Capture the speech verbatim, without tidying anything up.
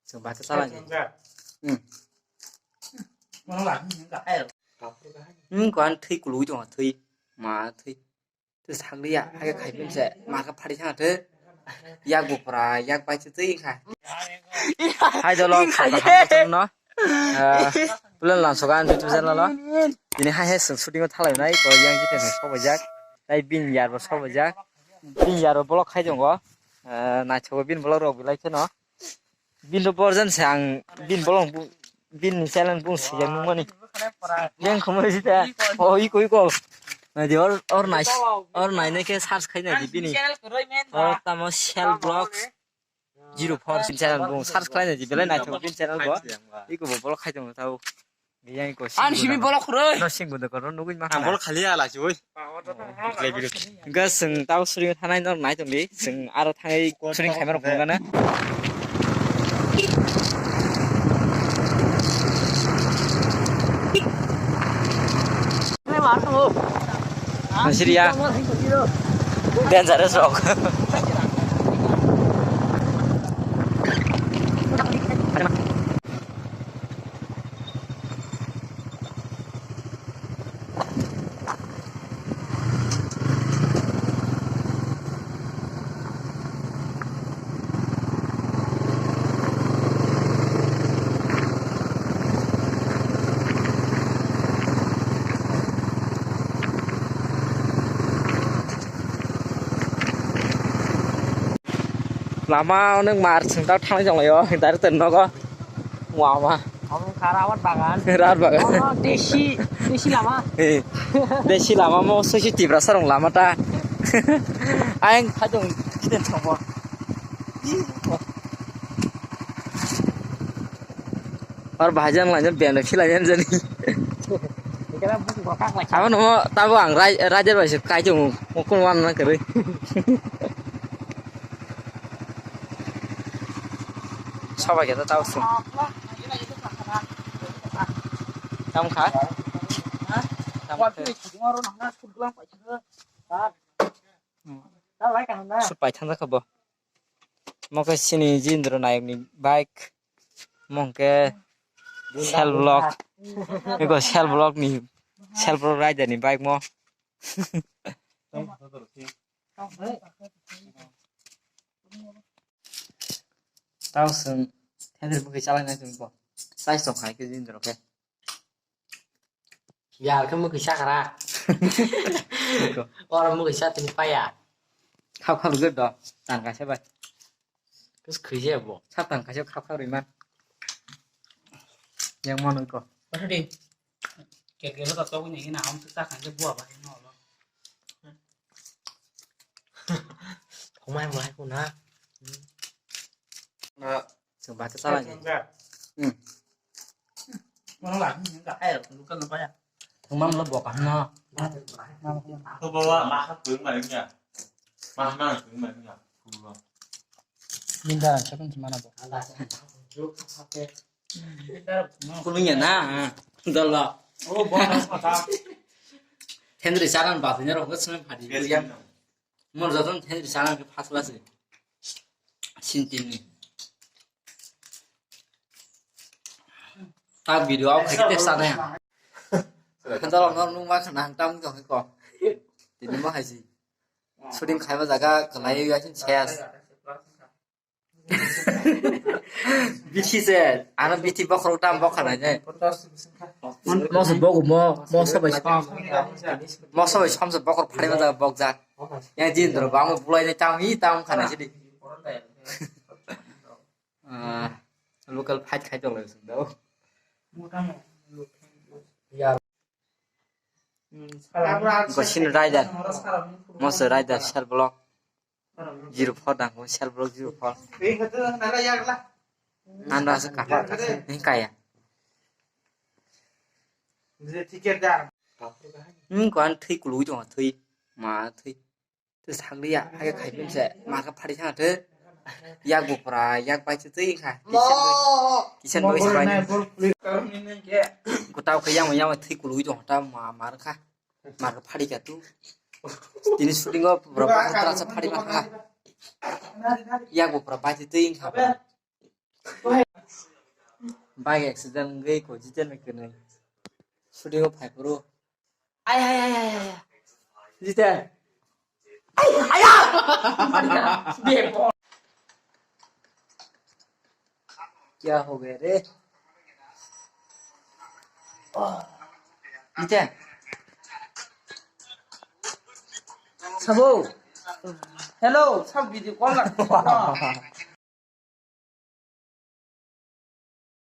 Chwng bata chala ni. Hmm. Hmm, ko an thwi kulugwi tongo, thwi. Ma thwi. Thwi sakliya, hai khai pin se, ma ka phari thang thwi. Yak bupra, yak bai thwi thwi kha. Hai dolo, kha kha no. Ah, pulan lang sokan YouTube channel lo. Ini hai hai sung shooting o thalai nai, ko yang jite sung sobajak. Tai bin yar bo sobajak. Bin yar bo block khai jongo. Ah, naithogo bin block rok bilai kheno. Bin do borjan se ang bin bolong bu-, bin ni channel bung sijak nung mani. Yang khumui sita. O iko iko. Na di or, or nai, or nai ne ke search khai na di bini. Or tamo Shell Vlogs zero four sin channel bung search khai na di belai naithok bin channel bo. Iko bo bolok khai tong tau. Ani simi bolok khuroi. No sing gudo kono nugui ma. Ang bolok khali ala si oi. Gas sing tau suring thanai nor nai tongdi. Sing aro thangai suring khaimar phunugana. Masiriya. Dangerous rock. Lama onek mar sengta thanai jonglaio, dari ten nogo. Wama. Omo kha rawat bagan. Rawat bagan. Omo desi, desi lama. Eh, desi lama mo sosi Tiprasa rong lama ta. Ayang phajong kiden thomo. Or bahai jang lainjan biyano khilainjan jani. Ekera buku kokak lai. Abo nomo tabo ang rai-, rajar bai se kai jong mokon wan na kere. Sabai kata tau sung. Tam kha? Tam kha. Sut pai thang kha bo. Mo khe sini Jindro Nayok ni bike. Mo khe Shell Vlog. Eko Shell Vlog ni, Shell Vlog rider ni bike mo. Tao sung tender bwkhe chalai nai tong kho. Size tong hai khe Jindro khe. Yar khe mukhi sakra. Oro mukhi sa tini paya. Khap khap rwgwi do, tang kaisa bai. Kus khwije bo. Sap tang kaisa khap khap rwima. Yang mano ko. Pasadi. Kel kel ka to ni na ham ta khan je bua ba no lo. Khumai mai ko na. Na, sing bata chala ni. Hmm. Mana lah, ni ka hai, lu kan apa ya? Thangmam lo bo kaham no. To bawa ma ha pung mai nya. Ma ha na pung mai nya. Minda, siapa yang mana bo? Kulung ya na. Dal ba. Oh, bo na kata. Hendri saran ba, ni rong kesem hadi. Mor joton thai sana ke phasla se. Sintin ni. Ta video au khai te sana ya. Kan tolong nor nung ma khana hang tam ko ko. Tini ma hai si. Shooting khai ba jaga kalai ya sin ses. Bithi se, ano bithi bokhorok tam bokhornai ne. Mo se bogo mo, mo sobai som. Mo sobai som se bokhor phari ma jaga bokjak. Yang Jindro bangma bulai ne tam i tam khana sidi. Ah, local fight khai tong lai sung dao. Ko sin rider. Mo se rider Shell Vlog. Zero four dang ko Shell Vlog zero four. Nanda se kapa ni kaya. Hmm, ko an thwi kulugwi tongo, thwi. Ma thwi. Thwi sakliya, hai khai pin se, ma ka phari thang thwi. Yak bupra, yak bai thwi thwi kha. Kisen doi, kisen doi se bai. Ko tao khe yang yang thwi kulugwi tongo ta ma mar kha. Mar phari ka tu. Tini shooting o pura pura sa phari ma kha. Yak bo pura bai twi twi kha. Bike accident wngwi ko Jiten bai kwnwi. Shooting o phai phuru. Ai, ai, ai, ai, ai, ai. Jiten. Ai, aya! Bepor. Kya ho gaya re? Oh. Jiten. Sabo. Hello, sab video call la.